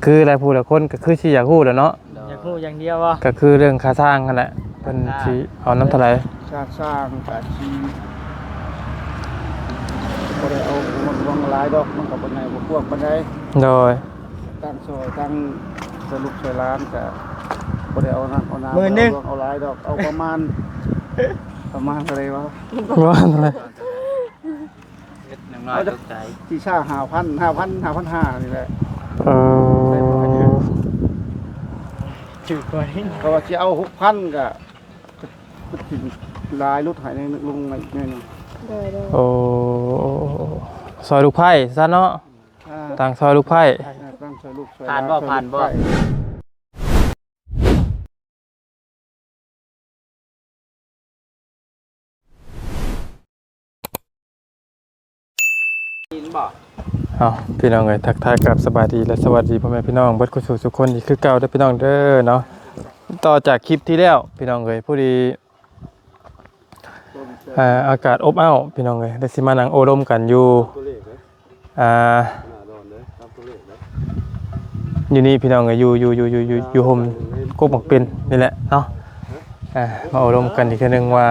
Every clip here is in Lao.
ຄືຫຼາຍຜູ້ຫຼາຍຄົນກໍຄືຊິຢາກຮູ້ແຫຼະເນາະ ໂດຍ ຢາກຮູ້ຢ່າງດຽວບໍ່? ກໍຄືເລື່ອງຄ່າສ້າງຫັ້ນແຫຼະ ເພິ່ນຊິເອົານຳເທົ່າໃດ? ຄ່າສ້າງກໍຊິບໍ່ໄດ້ເອົາຫຼວງຫຼາຍດອກ ມັນກໍບໍ່ໃຫຍ່ບໍ່ກວ້າງປານໃດ ໂດຍ ຕັ້ງຊ່ອຍ ຕັ້ງຊ່ອຍລູກຊ່ອຍຫຼານ ກໍບໍ່ໄດ້ເອົານັກເອົາໜາ ໝື່ນໜຶ່ງ ບໍ່ໄດ້ເອົາຫຼວງເອົາຫຼາຍດອກ ເອົາປະມານ ປະມານເທົ່າໃດວະ? ປະມານເທົ່າໃດ? ເຮັດໜ້ອຍໆ ເອົາຈັກ ຕົກໃຈ ຊິຊາ ຫ້າພັນ ຫ້າພັນ ຫ້າພັນຫ້ານີ້ແຫຼະ ເອີ ຖືກກວ່ານີ້ ເພາະວ່າຊິເອົາຫົກພັນກໍ ກໍ ກໍຊິຫຼາຍ ຫຼຸດໃຫ້ໜຶ່ງ ລົງມາອີກໜ້ອຍໜຶ່ງ ໂດຍໆ ໂອ້ ຊ່ອຍລູກໃພ້ຊັ້ນເນາະ ອ່າ ຕັ້ງຊ່ອຍລູກໃພ້ ອ່າ ຕັ້ງຊ່ອຍລູກຊ່ອຍ ຜ່ານບໍ່ ຫຼານ ຊ່ອຍລູກໃພ້ ຜ່ານບໍ່? ເອົາ ພີ່ນ້ອງເອີຍ ທັກທາຍກັບສະບາຍດີ ແລະ ສະຫວັດດີພໍ່ແມ່ພີ່ນ້ອງເບິດຄູ່ສູ່ທຸກຄົນອີກຄືເກົ່າເດີພີ່ນ້ອງເດີເນາະ. ຕໍ່ຈາກຄລິບທີ່ແລ້ວພີ່ນ້ອງເອີຍ ພໍດີ ອ່າ ອາກາດອົບອ້າວພີ່ນ້ອງເອີຍ ໄດ້ຊິມານັ່ງໂອ້ລົມກັນຢູ່ ອ່າ ຢູ່ນີ້ພີ່ນ້ອງເອີຍ ຢູ່ ຢູ່ ຢູ່ ຢູ່ ຢູ່ ຢູ່ຮົ່ມກົກໝາກເປັນນີ້ແຫຼະເນາະ ອ່າ ມາໂອ້ລົມກັນອີກເທື່ອໜຶ່ງວ່າ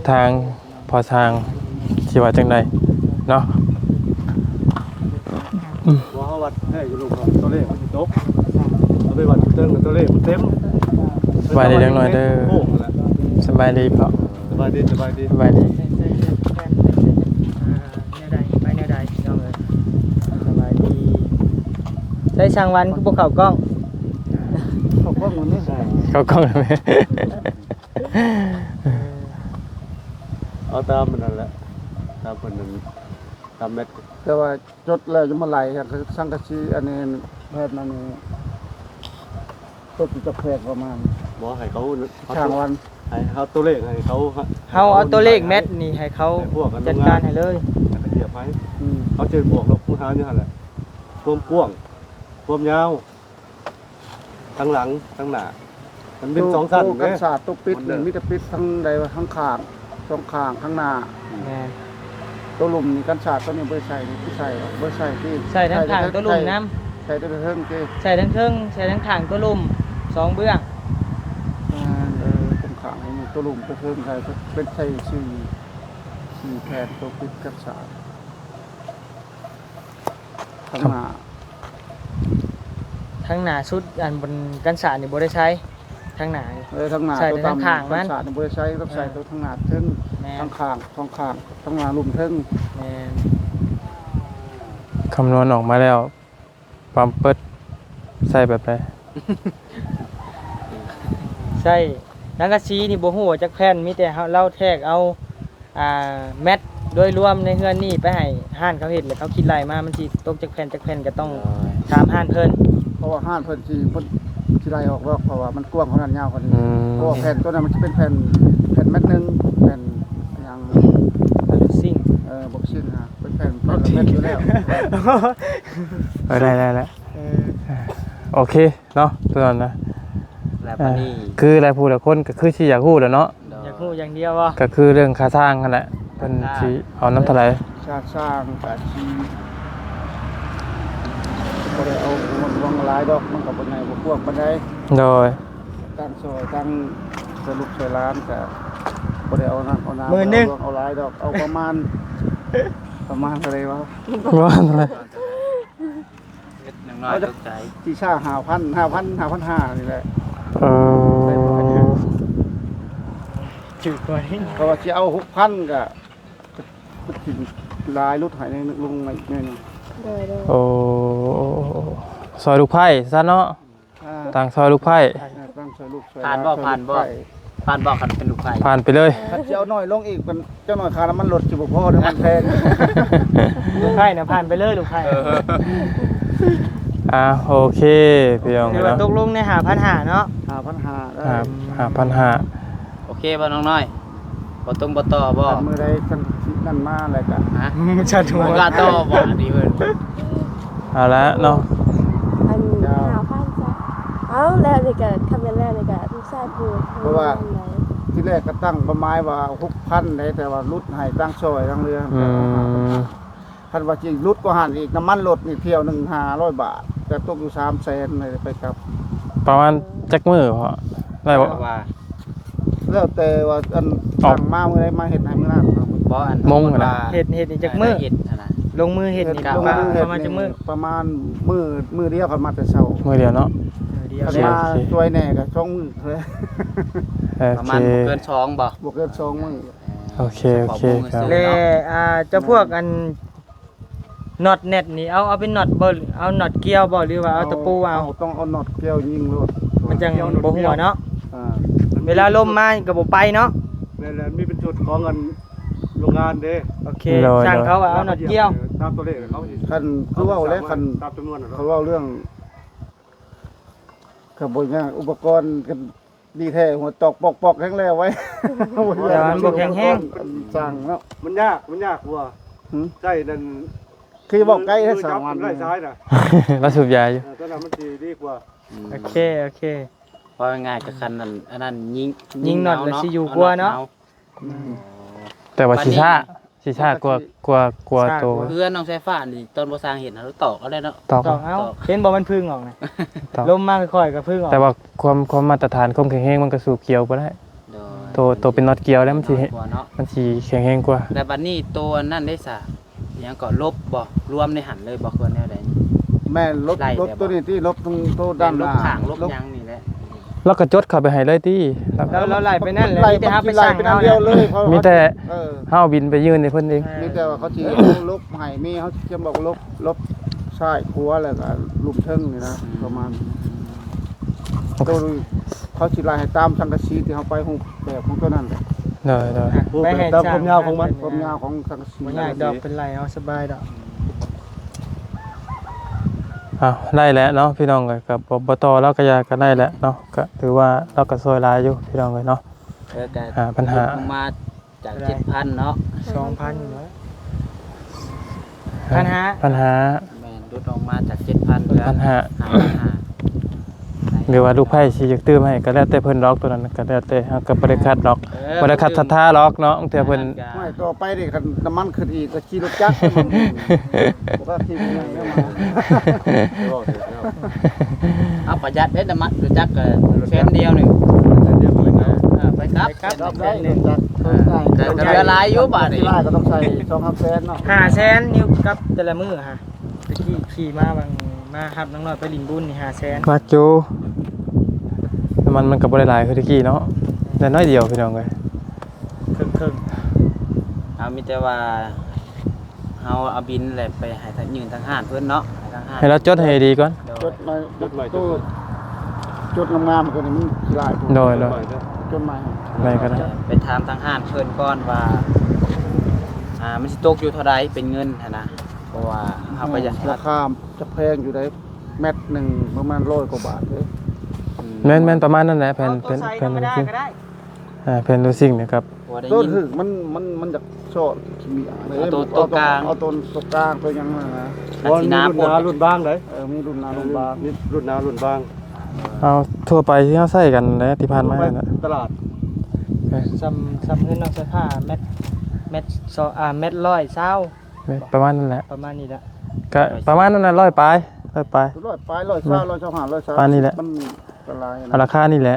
ທາງພໍ່ຊ່າງຊິວ່າຈັ່ງໃດເນາະ. ບໍ່ ເຮົາວັດໃຫ້ຢູ່ ລຸງ ຕົວເລກມັນຊິຕົກ ເຮົາໄປວັດເທິງ ຕົວເລກມັນເຕັມ. ສະບາຍດີເດັກນ້ອຍເດີ ໂອ້ ນັ້ນແຫຼະ ສະບາຍດີພໍ່ ສະບາຍດີ ສະບາຍດີ ສະບາຍດີ ໃສ່ ໃສ່ ໃສ່ແວ່ນ ອ່າ ແນວໃດ ໄປແນວໃດ ພີ່ນ້ອງເອີຍ ສະບາຍດີ. ໃສ່ຊ່າງວັນຄືບໍ່ເຂົ້າກ້ອງ ເຂົ້າກ້ອງມັນນີ້ ເຂົ້າກ້ອງແລ້ວແມ່ ເອົາຕາມມັນນັ້ນແຫຼະ ຕາມເພິ່ນນັ້ນ ຕາມແມັດ ແຕ່ວ່າຈົດແລ້ວຍັງບໍ່ໄຫຼ ສັງກະ ສັງກະສີອັນນີ້ ແຜ່ນອັນນີ້ ຕົກຢູ່ຈັກແຜ່ນປະມານ ບໍ່ ໃຫ້ເຂົາ ຊ່າງວັນ ໃຫ້ເຮົາຕົວເລກ ໃຫ້ເຂົາ ເຮົາເອົາຕົວເລກແມັດນີ້ໃຫ້ເຂົາ ໃຫ້ພວກອັນ ຈັດການໃຫ້ເລີຍ ໃຫ້ເຂົາຈຽບໃຫ້ ອືມ ເຂົາຈະບອກລະບຸຫາຢູ່ຫັ້ນແຫຼະ ຄວາມກວ້າງ ຄວາມຍາວ ທັງຫຼັງທັງໜ້າ ມັນເປັນສອງຊັ້ນເດ້ ໂຕກັນສາດ ໂຕປິດນີ້ມີແຕ່ປິດທາງໃດວະ ທາງຂ້າງ ສອງຂ້າງ ທາງໜ້າ ແມ່ນ ໂຕລຸ່ມນີ້ກັນສາດໂຕນີ້ບໍ່ໄດ້ໃສ່ ນີ້ຄືໃສ່ວະ ບໍ່ໄດ້ໃສ່ຕິ ໃສ່ທັງຂ້າງໂຕລຸ່ມນຳ ໃສ່ແຕ່ເທິງຕິ ໃສ່ທັງເທິງ ໃສ່ທັງຂ້າງໂຕລຸ່ມ ສອງເບື້ອງ ເອີ ເອີ ຂ້າງໆ ໂຕລຸ່ມໂຕເທິງໃສ່ ເປັນໃສ່ສີ່ ສີ່ແຜ່ນ ໂຕປິດກັນສາດ. ທາງໜ້າ ທາງໜ້າສຸດ ອັນບົນກັນສາດນີ້ບໍ່ໄດ້ໃສ່ ທາງໜ້ານີ້ ເອີ ທາງໜ້າ ໃສ່ແຕ່ທາງຂ້າງມັນ ກັນສາດນີ້ບໍ່ໄດ້ໃສ່ ຕ້ອງໃສ່ ແມ່ນ ໂຕທາງໜ້າເທິງ ແມ່ນ ທາງຂ້າງ ສອງຂ້າງ ທາງໜ້າລຸ່ມເທິງ ແມ່ນ ຄຳນວນອອກມາແລ້ວ ປາມເປີດ ໃສ່ແບບໃດ? ໃສ່ ສັງກະສີນີ້ບໍ່ຮູ້ວ່າຈັກແຜ່ນ ມີແຕ່ເຮົາ ລາວແທກເອົາ ອ່າ ແມັດໂດຍລວມໃນເຮືອນນີ້ໄປໃຫ້ຮ້ານເຂົາເຮັດ ແລ້ວເຂົາຄິດໄລ່ມາ ມັນຊິຕົກຈັກແຜ່ນ ຈັກແຜ່ນ ກໍຕ້ອງ ໂດຍ ຖາມຮ້ານເພິ່ນ ເພາະວ່າຮ້ານເພິ່ນຊິ ເພິ່ນຊິໄລ່ອອກດອກ ເພາະວ່າມັນກວ້າງຂະໜາດ ຍາວຂະໜາດ ອືມ ເພາະວ່າແຜ່ນຕົວນັ້ນມັນຈະເປັນແຜ່ນ ແຜ່ນແມັດໜຶ່ງ ແຜ່ນຫຍັງ ບັອກຊິງ ເອີ ບັອກຊິງນະ ເປັນແຜ່ນ ແຜ່ນແມັດຢູ່ແລ້ວ ເອີ ໄດ້ ໄດ້ ໄດ້ ເອີ ໂອເຄ ເນາະ ຕົວນັ້ນນະ ແລ້ວບັດນີ້ ເອີ ຄືຫຼາຍຜູ້ຫຼາຍຄົນກໍຄືຊິຢາກຮູ້ແຫຼະເນາະ ໂດຍ ຢາກຮູ້ຢ່າງດຽວບໍ່? ກໍຄືເລື່ອງຄ່າສ້າງຫັ້ນແຫຼະ ເພິ່ນຊິເອົານຳເທົ່າໃດ? ຄ່າສ້າງກໍຊິບໍ່ໄດ້ເອົາຫຼວງຫຼາຍດອກ ມັນກໍບໍ່ໃຫຍ່ບໍ່ກວ້າງປານໃດ ໂດຍ ຕັ້ງຊ່ອຍ ຕັ້ງຊ່ອຍລູກຊ່ອຍຫຼານ ກໍບໍ່ໄດ້ເອົານັກເອົາໜາ ໝື່ນໜຶ່ງ ບໍ່ໄດ້ເອົາຫຼວງເອົາຫຼາຍດອກ ເອົາປະມານ ປະມານເທົ່າໃດວະ? ປະມານເທົ່າໃດ? ເຮັດໜ້ອຍໆ ເອົາຈັກ ຕົກໃຈ ຊິຊາ ຫ້າພັນ ຫ້າພັນ ຫ້າພັນຫ້ານີ້ແຫຼະ ເອີ ຖືກກວ່ານີ້ ເພາະວ່າຊິເອົາຫົກພັນກໍ ກໍ ກໍຊິຫຼາຍ ຫຼຸດໃຫ້ໜຶ່ງ ລົງມາອີກໜ້ອຍໜຶ່ງ ໂດຍໆ ໂອ້ ຊ່ອຍລູກໃພ້ຊັ້ນເນາະ ອ່າ ຕັ້ງຊ່ອຍລູກໃພ້ ອ່າ ຕັ້ງຊ່ອຍລູກ ຊ່ອຍຫຼານ ຜ່ານບໍ່? ຊ່ອຍລູກໃພ້ ຜ່ານບໍ່? ຄັນເປັນລູກໃພ້ ຜ່ານໄປເລີຍ ຄັນຊິເອົາໜ້ອຍລົງອີກ ມັນ ຈັກໜ້ອຍຄ່ານ້ຳມັນລົດຊິບໍ່ພໍເດ້ ມັນແພງ ລູກໃພ້ນະ ຜ່ານໄປເລີຍລູກໃພ້ ເອີ ອ່າ ໂອເຄ ພີ່ນ້ອງ ຖືວ່າເນາະ ຕົກລົງໃນຫ້າພັນຫ້າເນາະ ຫ້າພັນຫ້າ ຫ້າ ຫ້າພັນຫ້າ ໂອເຄບໍ່ນ້ອງນ້ອຍ? ບໍ່ຕົງບໍ່ຕໍ່ບໍ່? ຄັນມື້ໃດຈັ່ງຊິນັ້ນມາແລ້ວກະ ຮະ? ບໍ່ກ້າຕໍ່ບໍ່ອັນນີ້ເພິ່ນ ເອົາລະເນາະ ອັນ ເຈົ້າ ຫ້າພັນຊະ ເອົ້າ ແລ້ວນີ້ກະ ຄັນແມ່ນແລ້ວນີ້ກະ ລູກຊາຍກູ ເພາະວ່າທີແລກກໍຕັ້ງເປົ້າໝາຍວ່າຫົກພັນເດ້ ແຕ່ວ່າຫຼຸດໃຫ້ຕັ້ງຊ່ອຍຕັ້ງເຮືອ ອືມ. ຄັນວ່າຊິຫຼຸດກວ່າຫັ້ນອີກ ນ້ຳມັນລົດນີ້ຖ້ຽວໜຶ່ງຫ້າຮ້ອຍບາດ ກໍຕົກຢູ່ສາມແສນເລີຍໄປກັບ. ປະມານຈັກມື້ພໍ ໄດ້ບໍ່? ວ່າ ແລ້ວແຕ່ວ່າອັນ ອອກ ສັ່ງມາມື້ໃດມາເຮັດໃຫ້ມື້ນັ້ນ. ບໍ່ ອັນ ມົງຫັ້ນນະ ວ່າ ເຮັດ ເຮັດນີ້ຈັກມື້? ເຮັດຫັ້ນນະ ລົງມືເຮັດນີ້ ເຮັດ ປະມານ ລງມືເຮັດ ປະມານຈັກມື້? ນີ້ປະມານມື້ ມື້ດຽວເພິ່ນມາແຕ່ເຊົ້າ. ມື້ດຽວເນາະ? ມື້ດຽວ ຄັນມາ ໂອເຄ ໂອເຄ ຊ່ວຍແດ່ກໍສອງມື້. ໂອເຄ ປະມານບໍ່ເກີນສອງບໍ່? ບໍ່ເກີນສອງມື້. ໂອເຄ ໂອເຄ ສະເພາະບໍ່ມື້ ເນາະ ແລະ ອ່າ ເຈົ້າພວກອັນ ນັອດແນັດນີ້ ເອົາ ເອົາເປັນນັອດບໍ່ ເອົານັອດກ່ຽວບໍ່ ຫຼືວ່າເອົາຕະປູເອົາ? ເອົາ ຕ້ອງເອົານັອດກ່ຽວຍິງໂລດ ມັນຈັ່ງບໍ່ຮົ່ວເນາະ. ອ່າ ເວລາລົມມາກໍບໍ່ໄປເນາະ. ແມ່ນແຫຼະ ມີເປັນຊຸດຂອງອັນໂລງງານເດ້. ໂອເຄ ໂດຍ ຊ່າງເຂົາວ່າເອົານັອດກ່ຽວ ຕາມຕົວເລກເຂົາຊິ ຄັນຄືເວົ້າແລ້ວ ຄັນ ຕາມຈຳນວນ ຄັນເວົ້າເລື່ອງ ກໍບໍ່ຍາກ ອຸປະກອນກໍດີແທ້ ຫົວຕອກປອກໆ ແຮງແລ້ວໄວ້ ແຕ່ວ່າມັນບໍ່ແຂງແຮງ ຊ່າງເນາະ. ມັນຍາກ ມັນຍາກກວ່າ ຫື? ໃຊ້ນັ້ນ ຄືເວົ້າໄກແທ້ ສາມວັນ ໄດ້ສາຍນະ ລາວສູບຢາຢູ່. ເອີ ຕອນນັ້ນມັນຊິດີກວ່າ. ອືມ ໂອເຄ ໂອເຄ ເວົ້າງ່າຍໆ ກໍຄັນນັ້ນ ອັນນັ້ນຍິງ ຍິງນັອດ ຍິງເອົາເນາະ ແລ້ວຊິຢູ່ກວ່າເນາະ. ເອົາ ອືມ ແຕ່ວ່າຊິຊ້າ ບາດນີ້ ຊິຊ້າກວ່າ ຊິຊ້າກວ່າ ກວ່າ ກວ່າໂຕ ເຮືອນນ້ອງສາຍຟ້ານີ້ ຕອນບໍ່ສ້າງເຮັດຫັ້ນ ຕອກເອົາເລີຍເນາະ. ຕອກ ຕອກເອົາ ເອົາ ເຫັນບໍ່ ມັນຜຶ່ງອອກນະ ຕອກ ລົມມາຄ່ອຍໆ ກໍຜຶ່ງອອກ. ແຕ່ວ່າຄວາມ ຄວາມມາດຕະຖານ ຄວາມແຂງແຮງ ມັນກໍສູ້ກ່ຽວບໍ່ໄດ້. ໂດຍ ໂຕ ໂຕເປັນນັອດກ່ຽວແລ້ວ ມັນຊິ ມັນຊິແຂງແຮງກວ່າ. ແລ້ວບາດນີ້ໂຕອັນນັ້ນເດ້ສະ ອີຫຍັງເກາະ ລົບບໍ່ ລວມໃນຫັ້ນເລີຍບໍ່ ຄືແນວໃດ? ແມ່ນ ລົບ ລົບໂຕນີ້ຕິ ລົບທັງໂຕດ້ານໜ້າ ລົບຂ້າງ ລົບຫຍັງນີ້ແຫຼະ. ລາວກໍຈົດເຂົ້າໄປໃຫ້ເລີຍຕິ ລາວ ລາວໄລ່ໄປນັ້ນແຫຼະ ໄລ່ ມີແຕ່ເຮົາໄປສັ່ງເອົານະ ເຮົາໄປນັ້ນດຽວເລີຍ ເພາະວ່າ ມີແຕ່ ເອີ ເຮົາບິນໄປຍື່ນໃຫ້ເພິ່ນເອງ. ມີແຕ່ວ່າເຂົາຊິລົບໃຫ້ ມີ ເຮົາຊິຂຽນບອກລົບ ລົບຊ້າຍຂວາ ແລ້ວກໍລຸ່ມເທິງນີ້ນະ ອືມ ປະມານ ໂຕ ເຂົາຊິໄລ່ໃຫ້ຕາມສັງກະສີທີ່ເຮົາໄປຮູບແບບຂອງໂຕນັ້ນແຫຼະ. ໂດຍ ໂດຍ ຮູບແບບຕາມຄວາມຍາວຂອງມັນ ຄວາມຍາວຂອງສັງກະສີ. ບໍ່ຍາກດອກ ເພິ່ນໄລ່ເອົາສະບາຍດອກ. ເອົາ ໄດ້ແຫຼະເນາະ ພີ່ນ້ອງເອີຍ ກໍບໍ່ ບໍ່ຕໍ່ລາວກໍຢ່າ ກໍໄດ້ແຫຼະເນາະ ກໍຖືວ່າລາວກໍຊ່ວຍຫຼາຍຢູ່ ພີ່ນ້ອງເອີຍເນາະ. ເອີ ກໍ ຫ້າພັນຫ້າ ຫຼຸດລົງມາຈາກເຈັດພັນເນາະ ສອງພັນເນາະ ພັນຫ້າ ພັນຫ້າ ແມ່ນ ຫຼຸດລົງມາຈາກເຈັດພັນ ເຫຼືອພັນຫ້າ ຫ້າພັນຫ້າ ຫຼືວ່າລູກໃພ້ຊິຢາກຕື່ມໃຫ້ກໍແລ້ວແຕ່ເພິ່ນດອກ ໂຕນັ້ນກໍແລ້ວແຕ່ ເຮົາກໍບໍ່ໄດ້ຂັດດອກ ເອີ ບໍ່ໄດ້ຂັດສັດທາດອກເນາະ ບາງເທື່ອເພິ່ນ ໂອ້ຍ ຕໍ່ໄປນີ້ຄັນນ້ຳມັນຂຶ້ນອີກກໍຂີ່ລົດຈັກ ບໍ່ກະຂີ່ໄປໃຫຍ່ແລ້ວມາ ເອົາປະຢັດເດ້ ນ້ຳມັນລົດຈັກກໍແສນດຽວໜຶ່ງ ແສນດຽວ ເອີ ໄປກັບ ໄປກັບ ແສນໜຶ່ງ ລົດຈັກ ເອີ ກໍເຫຼືອຫຼາຍຢູ່ບາດນີ້ ຫຼາຍກໍຕ້ອງໃສ່ສອງສາມແສນເນາະ ຫ້າແສນຢູ່ກັບແຕ່ລະມື້ຫັ້ນ ຕະກີ້ຂີ່ມາບາງ ມາຮັບນ້ອງນ້ອຍໄປຫຼິ້ນບຸນນີ້ຫ້າແສນ ມັກຢູ່ ແຕ່ມັນ ມັນກໍບໍ່ໄດ້ຫຼາຍຄືຕະກີ້ເນາະ ໄດ້ໜ້ອຍດຽວ ພີ່ນ້ອງເອີຍ ເຄິ່ງໆ ເຮົາມີແຕ່ວ່າ ເຮົາເອົາບິນແຫຼະໄປໃຫ້ທາງ ຍື່ນທາງຮ້ານເພິ່ນເນາະ ໃຫ້ທາງຮ້ານ ໃຫ້ລາວຈົດໃຫ້ດີກ່ອນ ໂດຍ ຈົດໃໝ່ ຈົດໃໝ່ ຈົດງາມໆ ກ່ອນນີ້ມັນຫຼາຍໂພດ ໂດຍໆ ຈົດໃໝ່ ໄດ້ກໍໄດ້ ໄປຖາມທາງຮ້ານເພິ່ນກ່ອນວ່າ ອ່າ ມັນຊິຕົກຢູ່ເທົ່າໃດເປັນເງິນຫັ້ນນະ ເພາະວ່າເຮົາກໍຢາກ ລາຄາຈະແພງຢູ່ໃດ ແມັດໜຶ່ງປະມານຮ້ອຍກວ່າບາດເດ້ ອືມ ແມ່ນໆ ປະມານນັ້ນແຫຼະ ແຜ່ນ ເອົາໂຕ ແຜ່ນ ໃສ່ ແຜ່ນ ທຳມະດາກໍໄດ້ ອ່າ ແຜ່ນລູຊິງນະຄັບ ໂຕຖືກມັນ ມັນ ມັນຢາກຊອກຂີ້ເໝຍ ເອົາໂຕ ໂຕກາງ ເອົາໂຕ ໂຕກາງ ໂຕຫຍັງຫັ້ນນະ ອັນຊິໜາ ລຸ້ນໜາລຸ້ນບາງໄດ໋ ເອີ ມີລຸ້ນໜາລຸ້ນບາງ ມີລຸ້ນໜາລຸ້ນບາງ ເອົາທົ່ວໄປທີ່ເຮົາໃຊ້ກັນແຫຼະ ທີ່ຜ່ານມາຫັ້ນນະ ຕະຫຼາດ ເອີ ສ່ຳ ສ່ຳເຮືອນນ້ອງສາຍຟ້າ ແມັດ ແມັດ ອ່າ ແມັດຮ້ອຍຊາວ ປະມານນັ້ນແຫຼະ ປະມານນີ້ແຫຼະ ກະປະມານນັ້ນແຫຼະ ຮ້ອຍປາຍ ຮ້ອຍປາຍ ຮ້ອຍປາຍ ຮ້ອຍຊາວ ຮ້ອຍຊາວຫ້າ ຮ້ອຍສາມສິບ ປານນີ້ແຫຼະ ມັນກໍຫຼາຍນະ ເອົາລາຄານີ້ແຫຼະ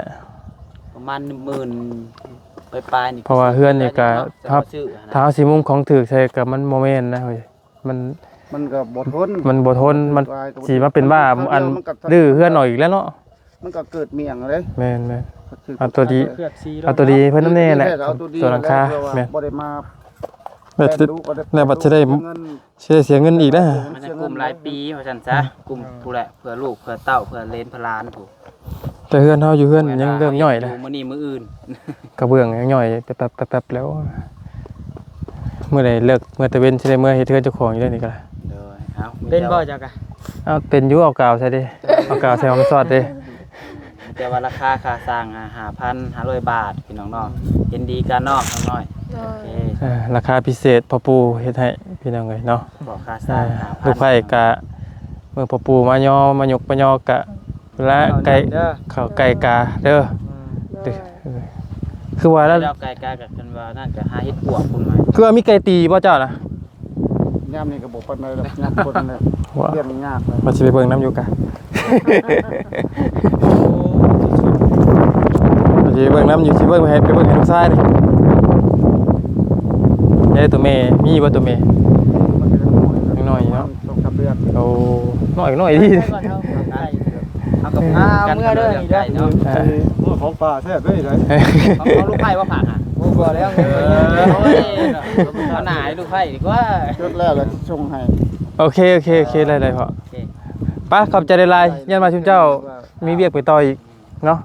ປະມານໜຶ່ງໝື່ນປາຍໆນີ້ ເພາະວ່າເຮືອນນີ້ກະ ຖ້າເຮົາຊິມຸງຂອງຖືກໃສ່ກະມັນບໍ່ແມ່ນນະເຮີ້ຍ ມັນ ມັນກໍບໍ່ທົນ ມັນບໍ່ທົນ ມັນຊິມາເປັນບ້າ ອັນ ດື້ເຮືອນອອກອີກແລ້ວເນາະ ມັນກໍເກີດໝ້ຽງເດ້ ແມ່ນໆ ເອົາຕົວດີ ເອົາຕົວດີໃຫ້ເພິ່ນນຳແດ່ແຫຼະ ຕົວຫຼັງຄາ ແມ່ນ ບໍ່ໄດ້ມາ ແລ້ວ ແລ້ວບັດຊິໄດ້ ຊິໄດ້ເສຍເງິນອີກເດ້ ມັນຈະກຸ້ມຫຼາຍປີວ່າຊັ້ນຊະ ກຸ້ມ ອືມ ຜູ້ແຫຼະ ເພື່ອລູກເພື່ອເຕົ້າເພື່ອເຫຼນເພື່ອຫຼານພຸ້ນ ແຕ່ເຮືອນເຮົາຢູ່ເຮືອນຍັງເລີ່ມຍ່ອຍເດ້ ມື້ນີ້ມື້ອື່ນ ກະເບື້ອງຍັງຍ່ອຍແປັບໆແລ້ວ ມື້ໃດເລີກເມື່ອຕາເວັນຊິໄດ້ເມືອເຮັດເຮືອນເຈົ້າຂອງຢູ່ເດ້ນີ້ກະ ໂດຍ ເອົາ ເປັນບໍ່ເຈົ້າກະ ເອົາ ເປັນຢູ່ ເອົາກາວໃສ່ເດ້ ເອົາກາວໃສ່ອອກມາຊອດເດ້ ແຕ່ວ່າລາຄາຄ່າສ້າງຫ້າພັນຫ້າຮ້ອຍບາດ ພີ່ນ້ອງເນາະ ເຫັນດີກັນເນາະ ນ້ອງນ້ອຍ ໂດຍ ໂອເຄ ເອີ ລາຄາພິເສດພໍ່ປູ່ເຮັດໃຫ້ ພີ່ນ້ອງເອີຍເນາະ ບອກຄ່າສ້າງຫ້າພັນ ລູກໃພ້ກະ ມື້ພໍ່ປູ່ມາຍໍ ມາຍົກມາຍໍກະ ລະໄກ່ ເຂົ້ານຳເດີ ເຂົ້າໄກ່ກາເດີ ອືມ ເດີ ໂດຍ ເອີ ຄືວ່າແລ້ວ ແລ້ວໄກ່ກາກະ ຄັນວ່ານັ້ນກະຫາເຮັດປວກພຸ້ນວ່າ ຄືວ່າມີໄກ່ຕີບໍ່ເຈົ້ານະ? ຍາມນີ້ກໍບໍ່ປານໃດດອກ ຍາມຄົນແຫຼະ ວ່າ ວຽກຍາກແຫຼະ ວ່າຊິໄປເບິ່ງນຳຢູ່ກະ ວ່າຊິໄປເບິ່ງນຳຢູ່ ຊິເບິ່ງໃຫ້ ໄປເບິ່ງໃຫ້ລູກຊາຍນີ້ ເດ້ ຕົວແມ່ ມີບໍ່ຕົວແມ່? ມັນກໍຍັງນ້ອຍ ຍັງນ້ອຍເນາະ ປະມານສອງສາມເດືອນ ໂອ້ ນ້ອຍ ນ້ອຍດີ ເອົາກັບ ອ່າ ເມືອເດີນີ້ເດີ ເນາະ ອ່າ ໂອ້ຍ ຂອງປ່າແຊບເດ້ນີ້ ຂອງ ຂອງລູກໄຜ່ວ່າຝາກຫາ ໂອ້ ບໍ່ແລ້ວ ເອີ ໂອ້ຍ ເອົາໜ້າໃຫ້ລູກໄຜ່ດີກວ່າ ຈົດແລ້ວລະຊິສົ່ງໃຫ້ ໂອເຄ ໂອເຄ ໂອເຄ ໄດ້ ໄດ້ພໍ່ ໂອເຄ ໄປ ຂອບໃຈຫຼາຍໆ ຢ້ານວ່າຊຸມເຈົ້າມີວຽກໄປຕໍ່ອີກເນາະ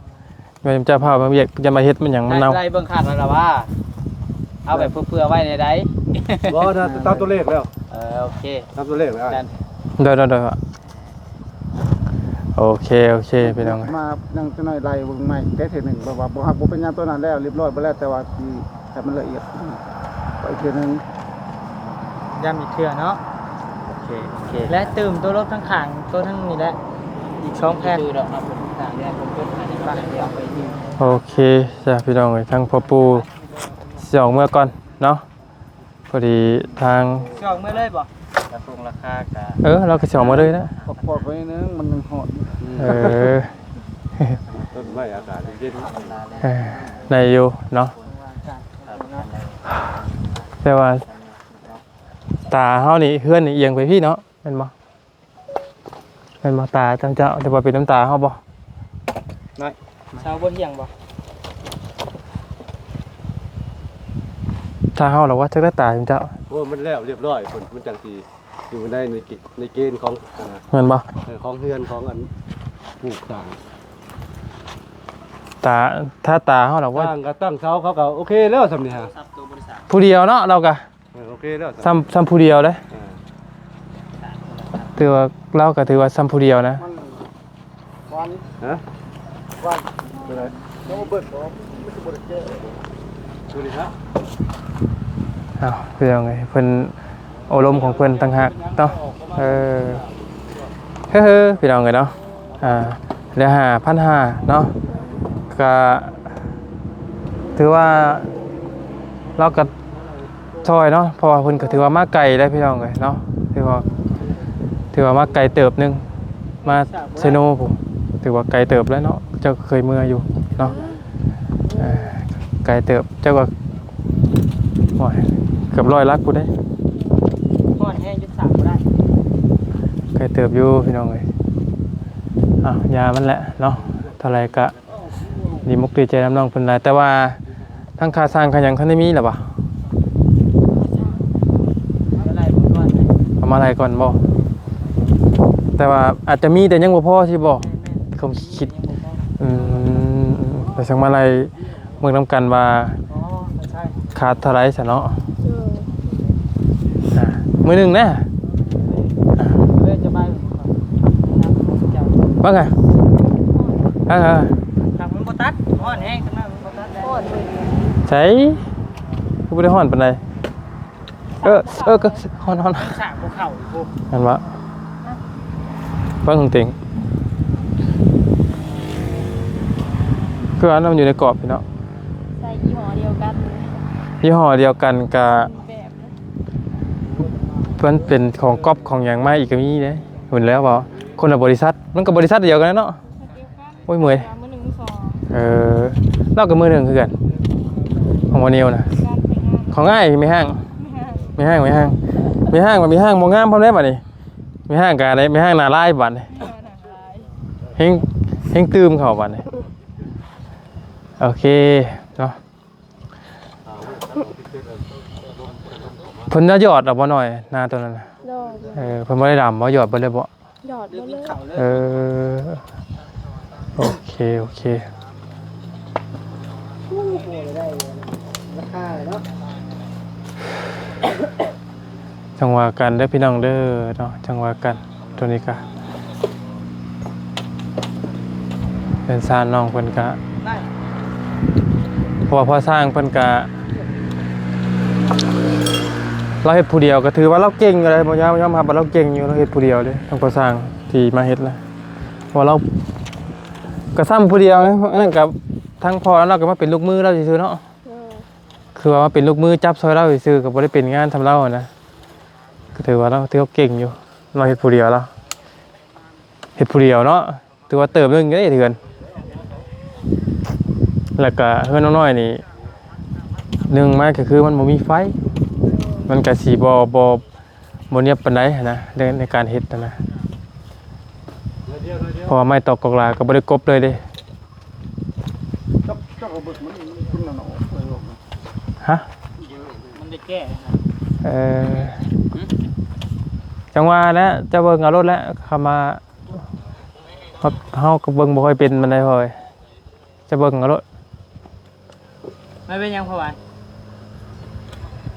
ແມ່ນເຈົ້າພາມາວຽກ ຢ່າມາເຮັດມັນຫຍັງມັນເນົ່າ ໄດ້ເບິ່ງຄັກແລ້ວລະວ່າ ເອົາແບບເພື່ອໆໄວ້ແນວໃດ ບໍ່ນະ ຕາມຕົວເລກແລ້ວ ເອີ ໂອເຄ ຕາມຕົວເລກແລ້ວ ໂດຍ ໂດຍ ໂດຍ ໂອເຄ ໂອເຄ ພີ່ນ້ອງ ມາຍັງຈະໜ້ອຍໄລ່ເບິ່ງໃໝ່ແຕ່ເທື່ອໜຶ່ງ ແບບວ່າບໍ່ຮັກບໍ່ເປັນຫຍັງ ຕົວນັ້ນແລ້ວ ລຽບຮ້ອຍເບິດແລ້ວ ແຕ່ວ່າຊິໃຫ້ມັນລະອຽດ ໄປເທື່ອໜຶ່ງ ຢ້ຳອີກເທື່ອເນາະ ໂອເຄ ໂອເຄ ແລະຕື່ມຕົວລົດທາງຂ້າງ ຕົວທາງນີ້ແຫຼະ ອີກສອງແຜ່ນ ຄືດອກເນາະ ເພິ່ນທາງແຍກເພິ່ນຈົດໃຫ້ ເອົາໄປຢູ່ ໂອເຄ ຈ້າ ພີ່ນ້ອງເອີຍ ທາງພໍ່ປູ່ຊິອອກເມືອກ່ອນເນາະ ພໍດີທາງ ຊິອອກເມືອເລີຍບໍ່? ລາຄາ ລາຄາກະ ເອີ ລາວກໍຊິອອກເມືອເລີຍນະ ປອດໄວ້ໜຶ່ງ ມັນຍັງຮ້ອນ ເອີ ຕົ້ນໄມ້ອາກາດເຢັນ ເອີ ໄດ້ຢູ່ເນາະ ແຕ່ວ່າ ຕາເຮົານີ້ ເຮືອນນີ້ອຽງໄປພີ້ເນາະ ແມ່ນບໍ່? ແມ່ນບໍ່? ຕາຈຳເຈົ້າ ຫຼືວ່າເປັນນຳຕາເຮົາບໍ່? ນ້ອຍ ຊາວບໍ່ທ່ຽງບໍ່? ຕາເຮົາລະວ່າ ຈັກໄດ້ຕາຈຳເຈົ້າ ໂອ້ ມັນແລ້ວລຽບຮ້ອຍພຸ້ນ ມັນຈັ່ງຊິຢູ່ໃນ ໃນເກນຂອງ ອັນນະ ແມ່ນບໍ່? ເອີ ຂອງເຮືອນຂອງອັນປູກສ້າງ ຕາ ຖ້າຕາເຮົາລະວ່າ ສ້າງກໍຕັ້ງເສົາ ເຂົາກໍໂອເຄແລ້ວສ່ຳນີ້ຮະ ຜູ້ດຽວເນາະ ລາວກໍ ເອີ ໂອເຄແລ້ວ ສ່ຳ ສ່ຳຜູ້ດຽວເດ້ ເອີ ຖືວ່າ ລາວກໍຖືວ່າສ່ຳຜູ້ດຽວນະ ມັນຫວານ ຮະ ຫວານ ເປັນໄດ ຍັງບໍ່ເບິດບໍ່ ມັນຄືບໍ່ໄດ້ແກະ ດູນີ້ຮະ ເອົ້າ ພີ່ນ້ອງເອີຍ ເພິ່ນໂອ້ລົມຂອງເພິ່ນຕ່າງຫາກເນາະ ເອີ ເຮີໆ ພີ່ນ້ອງເອີຍເນາະ ອ່າ ເຫຼືອຫ້າພັນຫ້າເນາະ ກະຖືວ່າລາວກະຊ່ອຍເນາະ ເພາະວ່າເພິ່ນກະຖືວ່າມາໄກແລ້ວພີ່ນ້ອງເອີຍເນາະ ຖືວ່າ ຖືວ່າມາໄກເຕີບໜຶ່ງ ມາໄຊໂນພຸ້ນ ຖືວ່າໄກເຕີບແລ້ວເນາະ ເຈົ້າເຄີຍເມືອຢູ່ເນາະ ເອີ ໄກເຕີບ ເຈົ້າກໍ ໂອ້ຍ ເກືອບຮ້ອຍຫຼັກພຸ້ນເດ້ ຮ້ອນແຮງຈົນສາກບໍ່ໄດ້ ໄກເຕີບຢູ່ພີ່ນ້ອງເອີຍ ອ້າວ ຢ່າມັນແຫຼະເນາະ ເທົ່າໃດກະດີມຸກດີໃຈນຳນ້ອງເພິ່ນຫຼາຍ ແຕ່ວ່າທາງຄ່າຊ່າງຄ່າຫຍັງທັນໄດ້ມີລະຫວາ? ເອົາມາໄລ່ກ່ອນບໍ່? ແຕ່ວ່າອາດຈະມີແຕ່ຍັງບໍ່ພໍຊິບໍ່? ຄວາມຄິດ ອືມ ແຕ່ຊ່າງມາໄລ່ ເບິ່ງນຳກັນວ່າຂາດເທົ່າໃດຊະເນາະ ເອີ ອ່າ ມື້ໜຶ່ງນະ ອ່າ ເອີ ຈະໄປ ວ່າໄງ ອ່າ ມັນບໍ່ຕັດ ຮ້ອນແຮງ ມັນບໍ່ຕັດ ຮ້ອນ ໃສ ຄືບໍ່ໄດ້ຮ້ອນປານໃດ? ເອີ ເອີ ກໍຮ້ອນ ຮ້ອນ ມັນສາກບໍ່ເຂົ້າອີກພຸ້ນ ແມ່ນບໍ່? ເບິ່ງເຕັງ ຄືວ່າມັນຢູ່ໃນກອບພີ້ເນາະ ໃສ່ຍີ່ຫໍ້ດຽວກັນ ຍີ່ຫໍ້ດຽວກັນກະ ແບບ ມັນເປັນຂອງກັອບຂອງຫຍັງມາອີກກໍມີເດ້ ເຫັນແລ້ວບໍ່ ຄົນລະບໍລິສັດ ມັນກໍບໍລິສັດດຽວກັນເນາະ. ໂອ້ຍ ເມື່ອຍ ມື້ໜຶ່ງມື້ສອງ ເອີ ລາວກໍມື້ໜຶ່ງຄືກັນ ຂອງບໍ່ນິວນະ ຂອງອ້າຍແມ່ຮ້າງ ແມ່ຮ້າງ ແມ່ຮ້າງ ແມ່ຮ້າງ ແມ່ຮ້າງ ແມ່ຮ້າງບໍ່ງາມພ້ອມແລ້ວບັດນີ້ ແມ່ຮ້າງກະໄດ້ ແມ່ຮ້າງໜ້າລາຍບັດນີ້ ແຮງ ແຮງຕື່ມເຂົ້າບັດນີ້ ໂອເຄເນາະ ເພິ່ນຈະຢອດເອົາບໍ່ນ້ອຍ ນາຕົວນັ້ນນະ ໂດຍ ເອີ ເພິ່ນບໍ່ໄດ້ດຳບໍ່ ຢອດເບິດເລີຍບໍ່? ຢອດເບິດເລີຍ ເອີ ໂອເຄ ໂອເຄ ໂອ້ ບໍ່ໄດ້ລາຄາເນາະ ຈັ່ງວ່າກັນເດີພີ່ນ້ອງເດີເນາະ ຈັ່ງວ່າກັນ ໂຕນີ້ກະ ເຮືອນຊານນ້ອງເພິ່ນກະ ເພາະວ່າພໍ່ຊ່າງເພິ່ນກະ ລາວເຮັດຜູ້ດຽວ ກໍຖືວ່າລາວເກັ່ງຢູ່ເດ້ ບໍ່ຍອມ ຍອມຮັບວ່າລາວເກັ່ງຢູ່ ລາວເຮັດຜູ້ດຽວເດ້ ທາງພໍ່ຊ່າງທີ່ມາເຮັດນະ ເພາະວ່າລາວກໍຊ້ຳຜູ້ດຽວນະ ອັນນັ້ນກໍທາງພໍ່ລາວກໍມາເປັນລູກມືລາວຊື່ໆເນາະ ໂດຍ ຄືວ່າມາເປັນລູກມືຈັບຊ່ອຍລາວຊື່ໆ ກໍບໍ່ໄດ້ເປັນງານສ່ຳລາວຫັ້ນນະ. ຄື ຖືວ່າລາວ ຖືວ່າເກັ່ງຢູ່ ລາວເຮັດຜູ້ດຽວລາວ ເຮັດຜູ້ດຽວເນາະ ຖືວ່າເຕີບໜຶ່ງເດ້ເຮືອນ. ແລ້ວກະເຮືອນນ້ອງນ້ອຍນີ້ ໜຶ່ງມາກໍຄືມັນບໍ່ມີໄຟ ມັນກະຊິບໍ່ ບໍ່ ບໍ່ນຽບປານໃດຫັ້ນນະ ໃນ ໃນການເຮັດຫັ້ນນະ ເພາະວ່າໄມ້ຕອກກອກຫຼາກໍບໍ່ໄດ້ກົບເລີຍເດ້. ຈັບ ຈັບເອົາເບິດມັນ ມັນຂຶ້ນແລ້ວເນາະ ເອີ ຮະ? ມັນໄດ້ແກ້ນະ. ເອີ ຫຶ? ຈັ່ງວ່າແຫຼະ ຈະເບິ່ງເອົາໂລດແຫຼະ ເຂົ້າມາ ເຮົາ ເຮົາກໍເບິ່ງບໍ່ຄ່ອຍເປັນປານໃດພໍ່ເອີຍ ຈະເບິ່ງເອົາໂລດ. ມັນເປັນຫຍັງພໍ່ຫວານ?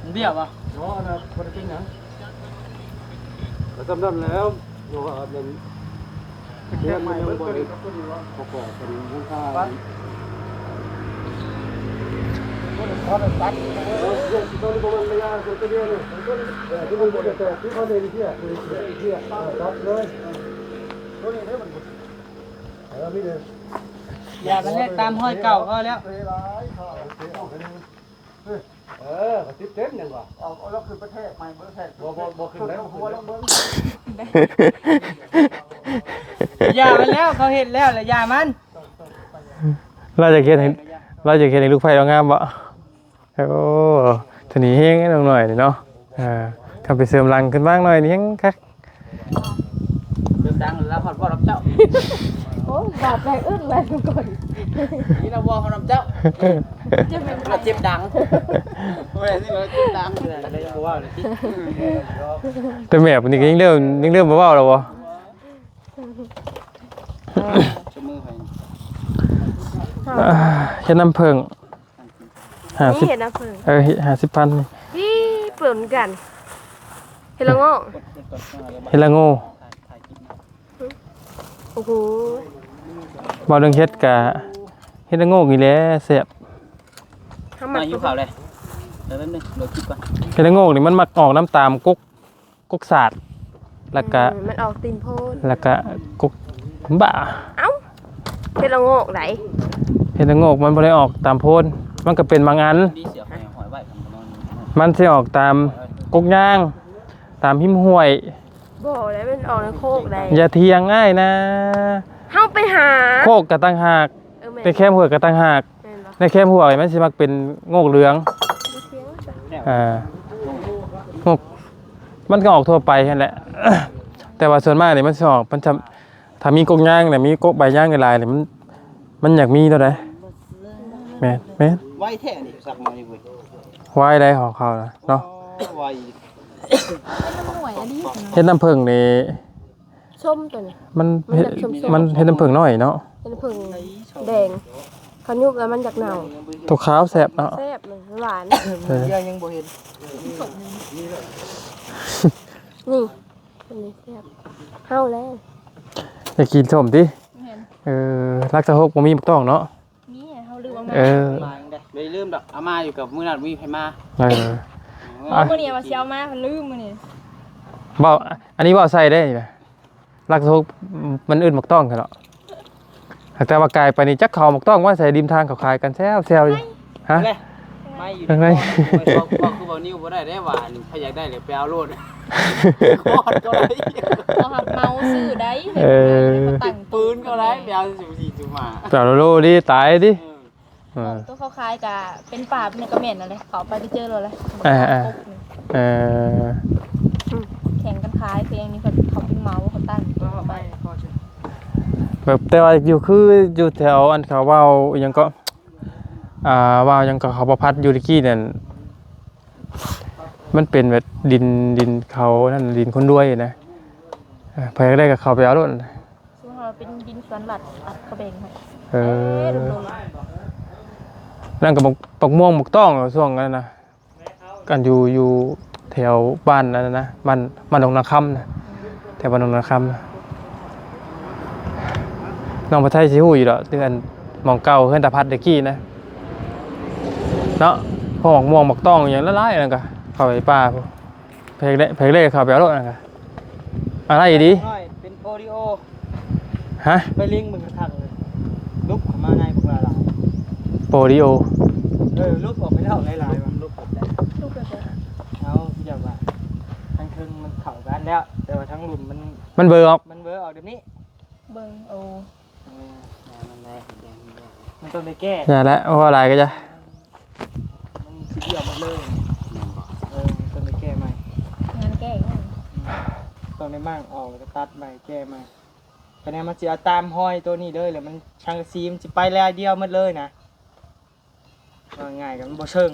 ມັນບ້ຽວບໍ່? ບໍ່ນະ ບໍ່ໄດ້ເປັນຫຍັງ ກໍສ່ຳນັ້ນແຫຼະ ເພາະວ່າອັນນັ້ນ ເຮືອນມັນຍັງບໍ່ໄດ້ປະກອບກັນ ຍັງຄາ ເອີ ເລື່ອງທີ່ຕ້ອງໄດ້ປະມານໄລຍະຕົວນີ້ ເອີ ທີ່ມັນບໍ່ໄດ້ແຕກ ທີ່ເຂົາເຮັດເຮັດ ເຮັດ ເຮັດ ເອີ ຕັດເລີຍ ຕົວນີ້ເດ້ມັນ ເອີ ມີເດ້ ຢ່າມັນແລ້ວ ຕາມຮອຍເກົ່າພໍແລ້ວ. ເອີ ກະຕິດເຕັມຫຍັງວະ ເອົາ ເອົາລາວຂຶ້ນໄປແທກໃໝ່ ບໍ່ໄດ້ແທກ ບໍ່ ບໍ່ ບໍ່ຂຶ້ນໄດ້ ບໍ່ຂຶ້ນໄດ້ ຫົວລາວເບິ່ງ ຢ່າມັນແລ້ວ ເຂົາເຮັດແລ້ວລະຢ່າມັນ. ລາວຢາກເຮັດໃຫ້ ລາວຢາກເຮັດໃຫ້ລູກໃພ້ລາວງາມບໍ? ໂອ້ ໂທນີ້ແຮງເດ້ນ້ອງນ້ອຍນີ້ເນາະ ເອີ ຄັນໄປເສີມຫຼັງຂຶ້ນມາໜ້ອຍນີ້ແຮງຄັກ. ເດີນທາງແລ້ວຮອດບໍ່ນຳເຈົ້າ ໂອ້ຍ ບາດແຕກອຶດແລ້ວທຸກຄົນ ນີ້ລະບໍ່ນຳເຈົ້າ ຈະແມ່ນລະເຈັບດັງ ໂອ້ຍ ນີ້ລະເຈັບດັງ ແຕ່ແມ່ຜູ້ນີ້ກໍຍັງເລີ່ມ ຍັງເລີ່ມບໍ່ເວົ້າແລ້ວບໍ່? ເອີ ເຮັດນ້ຳເຜິ້ງ ຫ້າສິບ ນີ້ເຫັດນະເພິ່ນ ເອີ ເຮັດຫ້າສິບພັນນີ້ ນີ້ເປີນກັນ ເຫັດລະໂງກ ເຫັດລະໂງກ ໂອ້ໂຫ ເວົ້າເລື່ອງເຫັດກະ ເຫັດລະໂງກນີ້ແຫຼະແຊບ ເຮົາມັກ ຫິວເຂົ້າເລີຍ ແປັບໜຶ່ງ ໂຫຼດຄລິບກ່ອນ ເຫັດລະໂງກນີ້ມັນມັກອອກນຳຕາມກົກ ກົກສາດ ແລ້ວກະ ອືມ ມັນອອກຕີນໂພນ ແລ້ວກະກົກບ້າ ເອົ້າ ເຫັດລະໂງກໃດ ເຫັດລະໂງກມັນບໍ່ໄດ້ອອກຕາມໂພນ ມັນກະເປັນບາງອັນ ມັນຊິອອກຕາມກົກຍາງ ຕາມຮິມຫ້ວຍ ບໍ່ໄດ້ ມັນອອກໃນໂຄກໃດ ຢ່າຖຽງອ້າຍນາ ເຮົາໄປຫາ ໂຄກກະຕ່າງຫາກ ເອີ ແມ່ນ ໃນແຄມຫ້ວຍກະຕ່າງຫາກ ແມ່ນບໍ່ ໃນແຄມຫ້ວຍມັນຊິມັກເປັນໂງກເຫຼືອງ ບໍ່ຖຽງ ອ່າ ໂງກ ມັນກໍອອກທົ່ວໄປຫັ້ນແຫຼະ ແຕ່ວ່າສ່ວນມາກນີ້ມັນຊິອອກ ມັນຈະ ຖ້າມີກົກຍາງນະ ມີກົກໃບຍາງຫຼາຍໆນີ້ ມັນ ມັນຢາກມີແນວໃດ ແມ່ນ ແມ່ນ ໄວແທ້ນີ້ ສັກມານີ້ເວີຍ ໄວໄດ໋ຂອງເຂົານະເນາະ ໄວ ເຫັດນ້ຳເຜິ້ງນີ້ ສົ້ມໂຕນີ້ ມັນ ມັນຢາກສົ້ມໆ ມັນເຫັດນ້ຳເຜິ້ງນ້ອຍເນາະ ເຫັດນ້ຳເຜິ້ງແດງ ຄັນຍຸບແລ້ວມັນຢາກເນົ່າ ໂຕຂາວແຊບເນາະ ແຊບ ມັນຫວານ ເອີ ຍັງບໍ່ເຫັນ ນີ້ ອັນນີ້ແຊບ ເຮົາແລ້ວ ຢາກກິນສົ້ມຕິ ແມ່ນ ເອີ ຫຼັກຊາວຫົກບໍ່ມີໝາກຕ້ອງເນາະ ນີ້ເຮົາລືມເອົາມາ ເອີ ມາເດ້ ບໍ່ໄດ້ລືມດອກ ເອົາມາຢູ່ກັບມື້ນັ້ນ ມີໃຜມາ ເອີ ມື້ນີ້ວ່າຊິເອົາມາ ລືມມື້ນີ້ ເວົ້າ ອັນນີ້ເວົ້າໃສ່ເດ້ນີ້ນະ ຫຼັກຊາວຫົກມັນອື່ນໝາກຕ້ອງຊັ້ນເນາະ ແຕ່ວ່າກາຍໄປນີ້ ຈັກເຂົາເອົາໝາກຕ້ອງມາໃສ່ລິມທາງ ເຂົາຂາຍກັນແຊວໆຢູ່ ຮະ ແຫຼະ ໄມ້ຢູ່ໃນ ເບິ່ງໄດ້ ເວົ້າ ເວົ້າຄືເວົ້ານິວບໍ່ໄດ້ເດ້ວ່າ ອັນໃຜຢາກໄດ້ແລ້ວໄປເອົາໂລດ ຄອດກໍໄດ້ ເຂົາຮັບເໝົາຊື້ໄດ້ ເອີ ຕັ້ງປືນກໍໄດ້ ໄປເອົາສູ່ສີ່ສູ່ຫ້າ ໄປເອົາໂລດດີ ຕາຍຕິ ເອີ ເອີ ໂຕເຂົາຂາຍກະເປັນປາບນີ້ກະແມ່ນແລ້ວແຫຼະ ເຂົາໄປໄປເຈີໂລດແລ້ວ ເອີ ເອີ ເອີ ແຂ່ງກັນຂາຍ ຄືຢ່າງນີ້ເຂົາ ເຂົາເປັນເໝົາ ເຂົາຕັ້ງ ແບບ ແຕ່ວ່າຢູ່ ຄືຢູ່ແຖວອັນເຂົາເວົ້າອີ່ຫຍັງເກາະ ອ່າ ວ່າຫຍັງກໍເຂົາບໍ່ພັດຢູ່ຕະກີ້ນັ້ນ ມັນເປັນແບບດິນ ດິນເຂົານັ້ນ ດິນຄົນລວຍນະ ເອີ ໃຜຢາກໄດ້ກໍເຂົ້າໄປເອົາໂລດ ສົມມຸດວ່າເປັນດິນສວນລັດ ອັດເຂົາແບ່ງໃຫ້ ເອີ ເອີ ລົງໆ ນັ້ນກໍບັກ ບັກມ່ວງບັກຕ້ອງ ຊ່ວງນັ້ນນະ ອັນຢູ່ ຢູ່ແຖວບ້ານນັ້ນນະ ບ້ານ ບ້ານດົງນາຄຳນະ ແຖວບ້ານດົງນາຄຳນະ ນ້ອງປະໄທຊິຮູ້ຢູ່ດອກ ເຮືອນ ໝ່ອງເກົ່າເຮືອນຕາພັດແຕ່ກີ້ນະເນາະ ພວກໝາກມ່ວງໝາກຕ້ອງອີ່ຫຍັງຫຼາຍໆ ນັ້ນກະເຂົ້າໄປປ່າພຸ້ນ ແພກແລກ ແພກແລກເຂົ້າໄປເອົາໂລດ ນັ້ນກະ ອາໄລດີ ເປັນໂປລິໂອ ຮະ ໄປລິງເບິ່ງຄັກໆ ເລີຍ ລຸກເຂົ້າມາໃນພວກລາວຫຼາຍ ໂປລິໂອ ເອີ ລຸກອອກໄປນອກຫຼາຍໆ ວ່າມັນລຸກອອກໄດ້ ເອົາ ຄືແບບວ່າ ທັງເທິ มันเข้ากันแล้ว แต่ว่าทั้งลุ่มมัน มันเบลอออก มันเบลอออกแบบนี้ เบิ่ง โอ้ เออ มันต้องได้แก้ อย่าละ เว้าหลายก็อย่า มันสิเบี้ยวหมดเลย เออ มันต้องได้แก้ใหม่ งานแก้อีกแล้ว ต้องได้ม้างออกแล้วก็ตัดใหม่ แก้ใหม่ คะแนนมันสิเอาตามห้อยตัวนี้เลย แล้วมันสังกะสีมันสิไปลายเดียวหมดเลยนะ ว่าง่ายก็มันบ่เชิง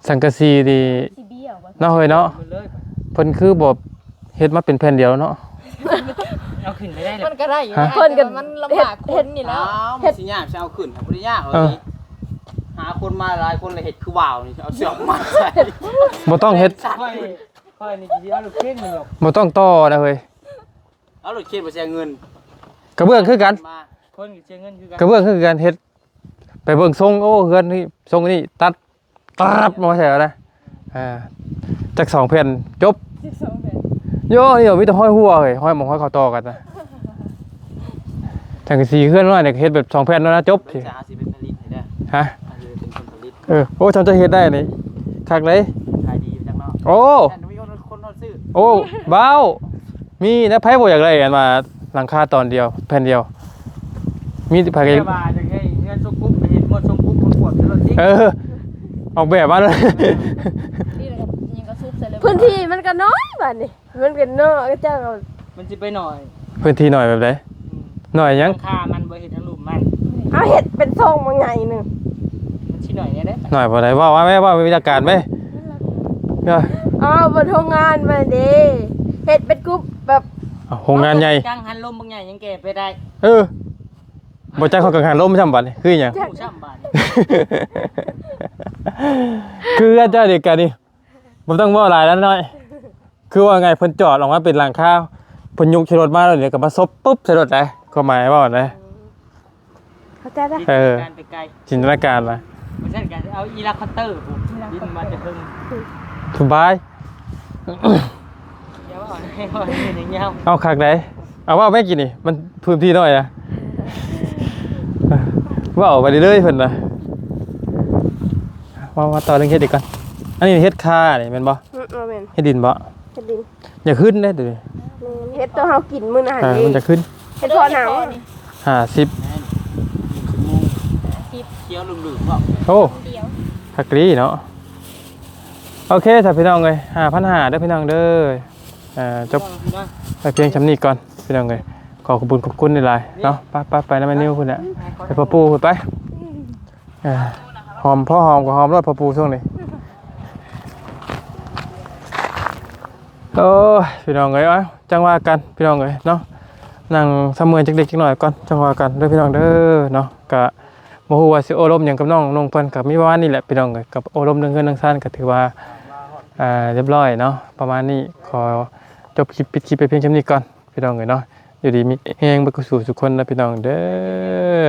สังกะสีนี่ สิเบี้ยวบ่ เนาะเฮ้ยเนาะ มันเลย เพิ่นคือบ่เฮ็ดมาเป็นแผ่นเดียวเนาะ เอาขึ้นไปได้แหละ มันก็ได้อยู่ ฮะ นะ เพิ่นก็ แต่ว่ามันลำบากคนนี่แหละ อ้าว มันสิยาก สิเอาขึ้น บ่ได้ยาก เออ เอาสิ หาคนมาหลายคนแล้วเฮ็ดคือว่าวนี่ เอาเสื้อมาใส่ บ่ต้องเฮ็ด ค่อย ค่อยนี่สิเอาลูกเข็นมันหรอก บ่ต้องต่อนะเฮ้ย เอารถเข็นไปเสียเงิน กระเบื้องคือกัน มา คนก็เสียเงินคือกัน กระเบื้องคือกัน เฮ็ดไปเบิ่งทรง โอ้ เฮือนนี่ทรงนี้ตัด ตัดมาใส่เอานะ อ่า จักสองแผ่น จบ จักสองแผ่น โย่ นี่มีแต่ห้อยหัวเฮ้ย ห้อยหม่องห้อยข้อต่อกันนะ จังสีเฮือนน้อยนี่ก็เฮ็ดแบบสองแผ่นแล้วนะ จบ เพิ่นจะหาสิเป็นผลิตให้เด้อ ฮะ หาสิเป็นคนผลิต เออ โอ้ ท่านจะเฮ็ดได้นี่ คักเลย ขายดีอยู่จักเนาะ โอ้ แต่มีคน คนเขาซื้อ โอ้ ว้าว มีนะ ไผบ่อยากได้อันว่าหลังคาตอนเดียว แผ่นเดียว มีไผก็อยาก แต่ว่าอยากให้เฮือนทรงกลุ่ม ไปเฮ็ดหมดทรงกลุ่ม คนกวดอยู่รถสิ เออ ออกแบบมาเลย นี่แหละ ยังก็ซุบใส่เลย พื้นที่มันก็น้อยบัดนี้ มันก็น้อย เจ้าก็ มันสิไปน้อย พื้นที่น้อยแบบใด อืม น้อยหยัง หลังคามันบ่เฮ็ดทางลุ่มมัน เอาเฮ็ดเป็นทรงมาไงหนึ่ง มันสิน้อยแน่เด้ น้อยบ่ได้ เว้าว่าแม่ เว้าวิชาการแม่ เออ เอาบนโรงงานมาเด้ เฮ็ดเป็นกลุ่มแบบ เอาโรงงานใหญ่ กังหันลมบักใหญ่ยังแก้ไปได้ เออ บ่จักเขากังหันลมซ้ำบัดนี่ คือหยัง จัก ซ้ำบัดนี่ คือเจ้าเดียวกันนี่ บ่ต้องเว้าหลายแล้วน้อย คือว่าไง เพิ่นจอดออกมาเป็นหลังคา เพิ่นยกใส่รถมาแล้วเดี๋ยวก็มาซบปุ๊บใส่รถได้ ความหมายเว้านะ เข้าใจละ เออ จินตนาการไปไกล จินตนาการละ บ่ซั่นก็เอาอีลักคอปเตอร์พุ้น บินมาแต่เทิง สบาย อย่าว่าให้ว่าให้ยาว เอาคักใด เอาเว้าแม่กินนี่ มันพื้นที่น้อยอะ เว้าไปเรื่อยๆเพิ่นนะ มา มาต่อเรื่องเฮ็ดอีกก่อน อันนี้เฮ็ดคานี่แม่นบ่ อืม บ่แม่น เฮ็ดดินบ่ เฮ็ดดิน อยากขึ้นเด้ตัวนี้ แม่น เฮ็ดตัวเฮากินมื้อนั้น เออ เด้ มันจะขึ้น เฮ็ดพอหนัง ห้าสิบ เขียวเหลืองๆบ่ โอ้ เดียว คักดีเนาะ โอเค ถ้าพี่น้องเอ้ย ห้าพันห้าเด้อพี่น้องเด้อ เอ่อ จบไปเพียงช่ำนี้ก่อนพี่น้องเอ้ย ขอขอบคุณขอบคุณหลายๆเนาะ ไปๆๆ นำแม่นิวพุ้นแหละ ไปพ่อปู่พุ้นไป เอ่อ หอม พอหอมก็หอมโลดพ่อปู่ช่วงนี้ โอ้ย พี่น้องเอ้ย เอ้า จั่งว่ากันพี่น้องเอ้ยเนาะ นั่งซำเมื่อยจักเล็กจักน้อยก่อน จั่งว่ากันเด้อพี่น้องเด้อเนาะ กะ บ่ฮู้ว่าสิโอ้ลมหยังกับน้องนงเพิ่น ก็มีประมาณนี้แหละพี่น้องเอ้ย กับโอ้ลมเรื่องเฮือนเรื่องซานก็ถือว่า อ่า เรียบร้อยเนาะ ประมาณนี้ ขอจบคลิป ปิดคลิปไปเพียงเท่านี้ก่อนพี่น้องเอ้ยเนาะ อยู่ดีมีแฮงเบิดคู่สู่ทุกคนนะพี่น้องเด้อ